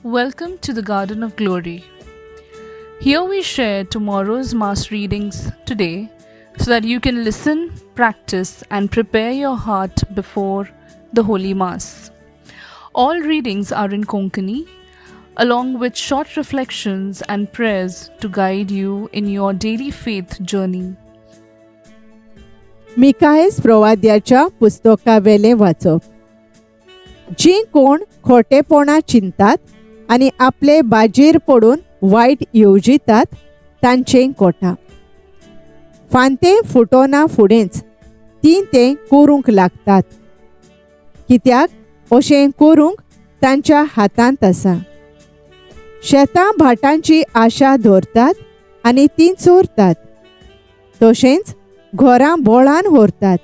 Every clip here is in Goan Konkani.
Welcome to the Garden of Glory. Here we share tomorrow's Mass readings today so that you can listen, practice, and prepare your heart before the Holy Mass. All readings are in Konkani, along with short reflections and prayers to guide you in your daily faith journey. मिकायस प्रवाद्याच्या पुस्तकावेलें वाचप. जीं कोण खोटेपणां चिंतात आनी आपले बाजेर पडून वायट येवजितात तांचें कोटा. फांतें फुटोना फुडेंच तीं तें करूंक लागतात, कित्याक अशें करूंक तांच्या हातांत आसा. शेतां भाटांची आशा दवरतात आनी तीं चोरतात, तशेंच घरां बोळान व्हरतात.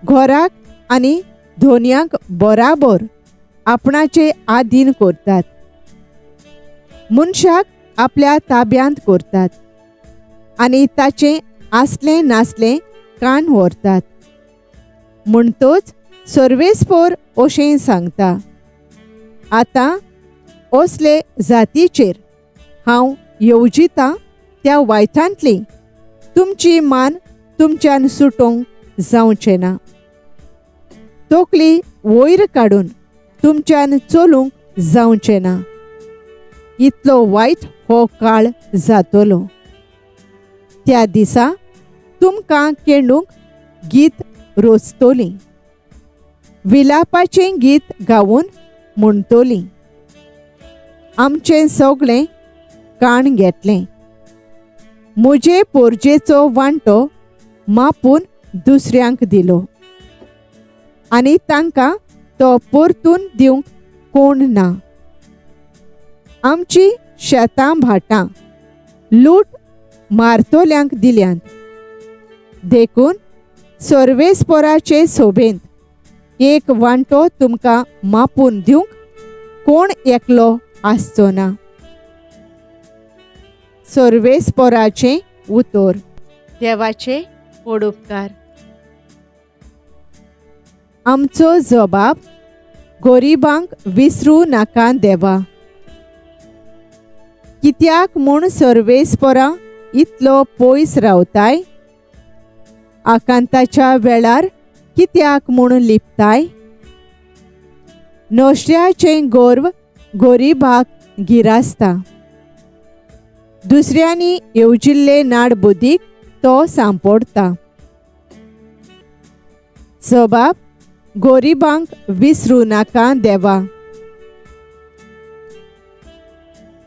घराक आनी धोनयांक बराबर आपणाचे आदीन करतात, मनशाक आपल्या ताब्यांत करतात आनी ताचें आसलें नासलें कान व्हरतात. म्हणटच सर्वेस्पोर अशें सांगता, आतां असले जातीचेर हांव येवजितां त्या वायटांतली तुमची मान तुमच्यान सुटोवंक जावचें ना. तकली वयर काडून तुमच्यान चलूंक जावचें ना. इतलो वायट हो काळ जातलो. त्या दिसा तुमकां केंडूंक गीत रोचतलीं, विलापाचें गीत गावन म्हणटलीं, आमचें सगळें काण घेतलें, म्हजे पोरजेचो वांटो मापून दुसऱ्यांक दिलो आनी तांकां तो परतून दिवंक कोण ना. आमची शेतां भाटां लूट मारतल्यांक दिल्यांत, देखून सर्वेस्पोराचे सोबेंत एक वांटो तुमकां मापून दिवंक कोण एकलो आसचो ना. सर्वेस्पोराचें उतर. देवाचे पडुपकार. आमचो जबाब गरिबांक विसरूं नाका देवा. कित्याक म्हूण सर्वेस्पोरा इतलो पयस रावताय? आकांताच्या वेळार कित्याक म्हूण लिपताय? नश्ट्याचें गर्व गरिबाक गिरासता, दुसऱ्यांनी येवजिल्ले नाडबुद्दीक तो सांपडटा. जबाब गरिबांक विसरूं नाका देवा.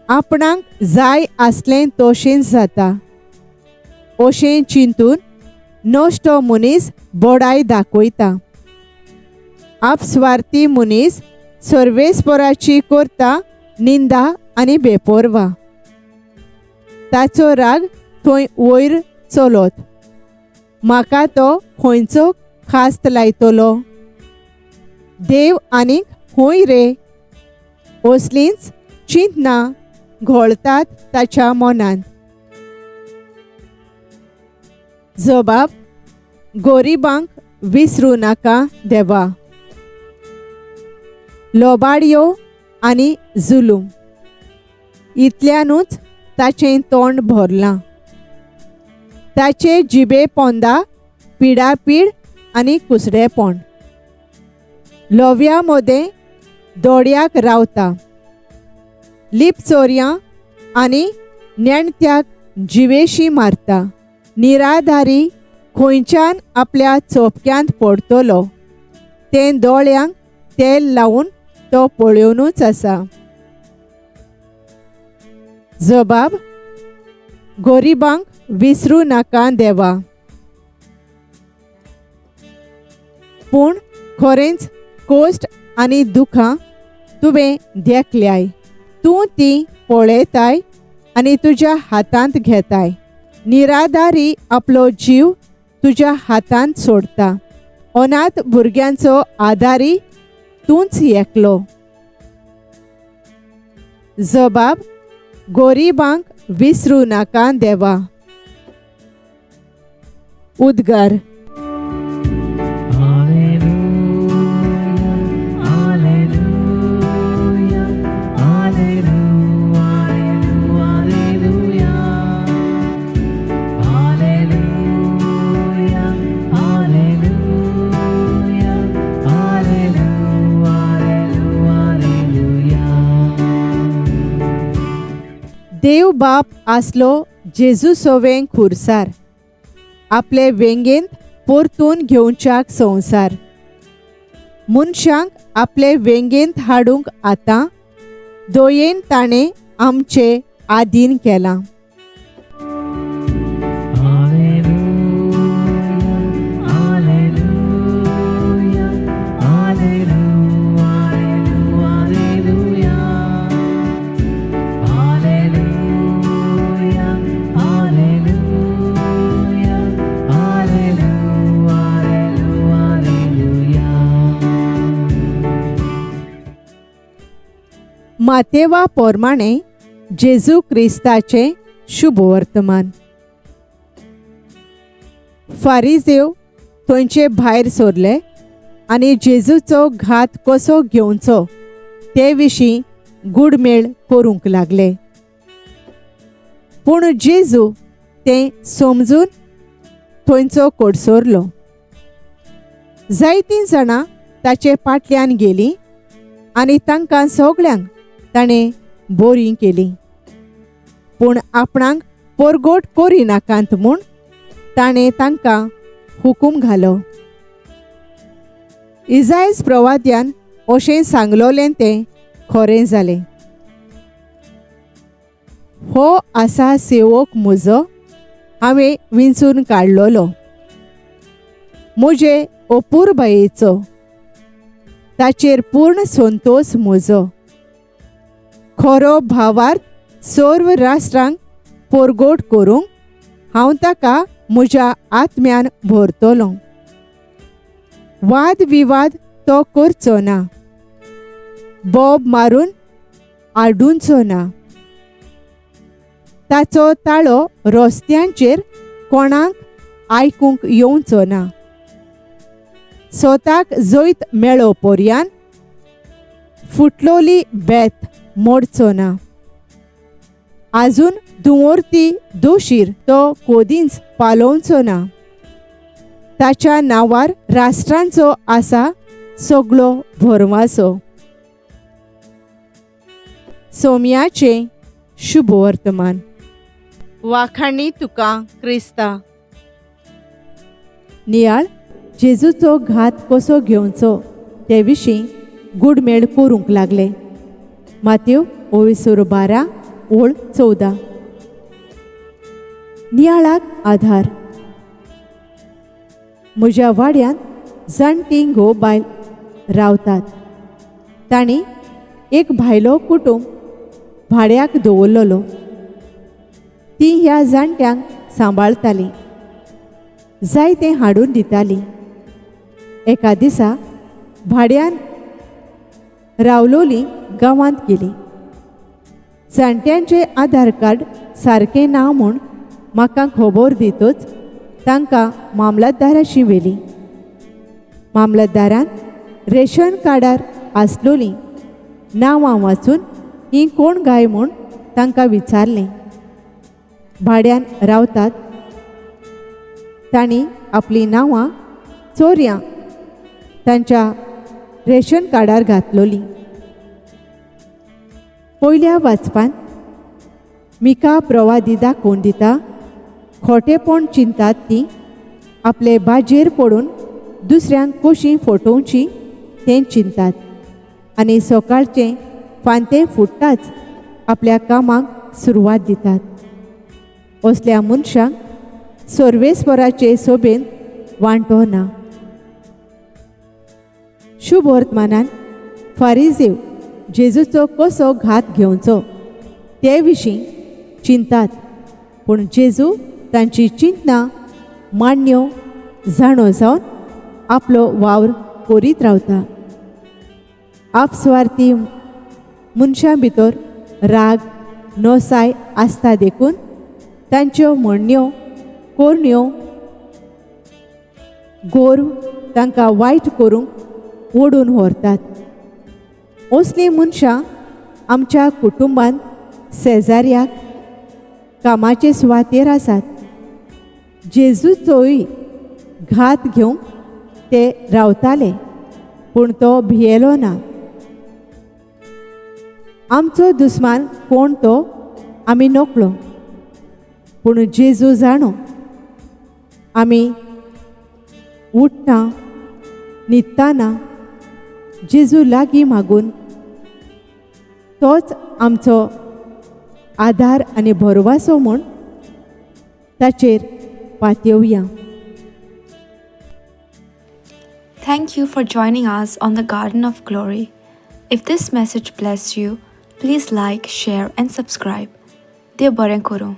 आपणाक जाय आसलें तशेंच जाता अशें चिंतून नश्टो मनीस बडाय दाखयता. आपस्वार्थी मनीस सर्वेस्पोराची करता निंदा आनी बेपोरवा. ताचो राग थंय वयर चलत, म्हाका तो खंयचो खास्त लायतलो? देव आनीक खंय रे? असलींच चिंतनां घोळतात ताच्या मनांत. जबाब गरिबांक विसरूं नाका देवा. लोबाडयो आनी जुलूम इतल्यानूच ताचें तोंड भरलां. ताचे जिबे पोंदा पिडापीड आनी कुसडेपण. लोव्या मदें दोड्याक रावता, लिपचोरयां आनी नेणत्याक जिवेशी मारता. निराधारी खंयच्यान आपल्या चोपक्यांत पडतलो तें दोळ्यांक तेल लावन तो पळोवनूच आसा. जबाब गरिबांक विसरूं नाका देवा. पूण खरेंच कश्ट आनी दुखां तुवें देखल्याय, तूं तीं पळयताय आनी तुज्या हातांत घेताय. निराधारी आपलो जीव तुज्या हातांत सोडता, अनाथ भुरग्यांचो आदारी तूंच एकलो. जबाब गरिबांक विसरूं नाका देवा. उद्गार. Alleluia, Alleluia, Alleluia. देव बाप आसलो जेजू सोवें खुरसार, आपले वेंगेंत परतून घेवच्याक संवसार. मनशांक आपले वेंगेंत हाडूंक आतां दयेन ताणें आमचे आदीन केलां. मातेवा पोरमाणे जेजू क्रिस्ताचें शुभवर्तमान. फारिजेव थंयचे भायर सरले आनी जेजूचो घात कसो घेवचो ते विशीं गुडमेळ करूंक लागले. पूण जेजू तें समजून थंयचो कडसरलो. जायतीं जाणां ताचे पाटल्यान गेलीं आनी तांकां सगळ्यांक ताणें बरीं केलीं. पूण आपणाक परगोट करिनाकात म्हूण ताणें तांकां हुकूम घालो. इजायज प्रवाद्यान अशें सांगलोलें तें खरें जालें. हो आसा सेवक म्हजो, हांवें विंचून काडलोलो, म्हजे अपुरबायेचो, ताचेर पूर्ण संतोश म्हजो. खरो भावार्थ सर्व राष्ट्रांक परगोट करूंक हांव ताका म्हज्या आत्म्यान भरतलो. वाद विवाद तो करचो ना, बोब मारून आडुंचो ना. ताचो ताळो रस्त्यांचेर कोणाक आयकूंक येवचो ना. स्वताक जैत मेळो पर्यान फुटलोली बेत मोडचो ना. आजून दुवोरती दोशीर तो कोदींच पालोवचो ना. ताच्या नांवार राष्ट्रांचो आसा सगळो भरवासो. सोम्याचें शुभवर्तमान. वाखाणी तुका क्रिस्ता. नियाळ जेजूचो घात कसो घेवचो ते विशीं गुडमेळ करूंक लागले. मातेव 12 ओळ 14. नियाळाक आधार. म्हज्या वाड्यांत जाणटी घोव बायल रावतात. तांणी एक भायलो कुटुंब भाड्याक दवरलेलो. ती ह्या जाणट्यांक सांबाळटाली, जाय तें हाडून दिताली. एका दिसा भाड्यान रावलोली गांवांत गेली. जाणट्यांचें आधार कार्ड सारकें ना म्हूण म्हाका खबर दितच तांकां मामलतदाराशी व्हेली. मामलतदारान रेशन कार्डार आसलोलीं नांवां वाचून हीं कोण गाय म्हूण तांकां विचारलें. भाड्यान रावतात तांणी आपलीं नांवां चोरयां तांच्या रेशन कार्डार घातलोलीं. पयल्या वाचपान मिका प्रवादी दाखोवन दिता, खोटेपण चिंतात ती आपले बाजेर पडून दुसऱ्यांक कशीं फटोवची तें चिंतात आनी सकाळचें फांतें फुट्टाच आपल्या कामाक सुरवात दितात. असल्या मनशांक सर्वेस्वराचे सोबेन वांटो ना. शुभवर्तमानान फारिजेव जेजूचो कसो घात घेवचो ते विशीं चिंतात, पूण जेजू तांची चिंतना मान्य जाणो जावन आपलो वावर करीत रावता. आपस्वार्थी मनशां भितर राग नोसाय आसता देखून तांच्यो म्हणण्यो करण्यो गोर्व तांकां वायट करूंक ओडून व्हरतात. असलीं मनशां आमच्या कुटुंबांत शेजाऱ्याक कामाचे सुवातेर आसात. जेजूचोय घात घेवंक ते रावताले, पूण तो भियेलो ना. आमचो दुस्मान कोण तो आमी नकळो, पूण जेजू जाणो. आमी उठ्ठा न्हिदताना जेजू लागीं मागून तोच आमचो आदार आनी भरवासो म्हूण ताचेर पातयेवया. Thank you for joining us on the Garden of Glory. If this message blessed you, please like, share, and subscribe. देव बरें करूं.